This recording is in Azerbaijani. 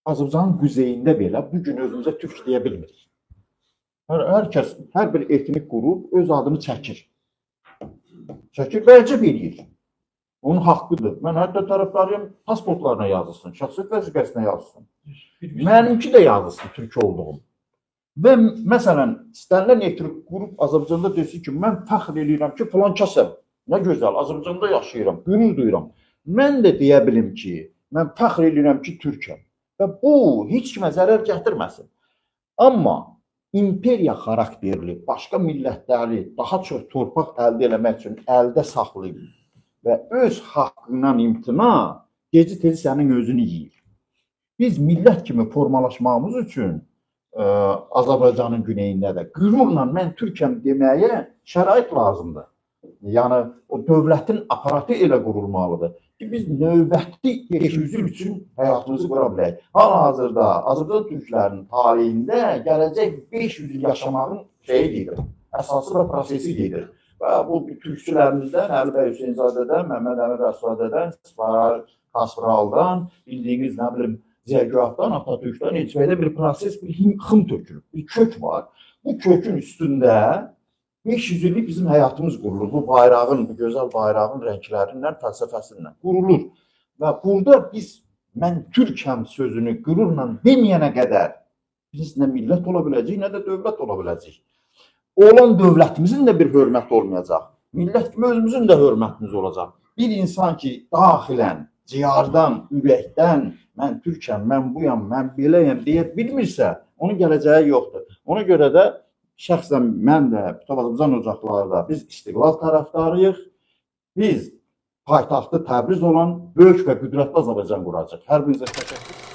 Azərbaycanın quzeyində belə bu gün özümüzə türk deyə bilmirik. Hər kəs, hər bir etnik qrup öz adını çəkir. Çəkir və əcəb eləyir. Onun haqqıdır. Mən hətta tərəfdarıyam, pasportlarına yazılsın, şəxsiyyət vəsiqəsinə yazılsın. Mənimki də yazılsın türk olduğum. Və məsələn, istənilən etnik qrup Azərbaycanda desin ki, mən fəxr eləyirəm ki, filan kəsəm. Nə gözəl, Azərbaycanda yaşayıram, qürur duyuram. Mən də deyə bilim ki, mən fəxr eləyirəm ki, türkəm. Və bu heç kimə zərər gətirməsin. Amma imperiya xarakterli, başqa millətləri daha çox torpaq əldə eləmək üçün əldə saxlayıb və öz haqqından imtina geci tezi sənin özünü yeyir. Biz millət kimi formalaşmağımız üçün Azərbaycanın güneyində də qürurla mən türkəm deməyə şərait lazımdır. Yəni o dövlətin aparatı elə qurulmalıdır ki, biz növbəti 500 il üçün həyatımızı qura bilək. Hal-hazırda Azərbaycan türklərinin tarixində gələcək 500 il yaşamağın şeyi gedir, əsası və prosesi gedir. Və bu türkçülərimizdən, Əli bəy Hüseynzadədən, Məmməd Əmin Rəsulzadədən, Sıfar Kaspraldan, bildiyiniz, nə bilim, Ziyagahdan, Atatürkdən, Elçibəydən bir proses, bir xım tökülür, bir kök var. Bu kökün üstündə 500 illik bizim həyatımız qurulur. Bu bayrağın, bu gözəl bayrağın rənglərindən, fəlsəfəsindən qurulur. Və burada biz mən türkəm sözünü qürurla deməyənə qədər biz nə millət ola biləcəyik, nə də dövlət ola biləcəyik. Olan dövlətimizin də bir hörməti olmayacaq. Millət kimi özümüzün də hörmətimiz olacaq. Bir insan ki, daxilən, ciyardan, ürəkdən mən türkəm, mən buyam, mən beləyəm deyə bilmirsə, onun gələcəyi yoxdur. Ona görə də şəxsən mən də, bütün Azərbaycan ocaqları da biz istiqlal tərəfdarıyıq. Biz paytaxtı Təbriz olan böyük və qüdrətli Azərbaycan quracaq. Hər birinizə təşəkkür.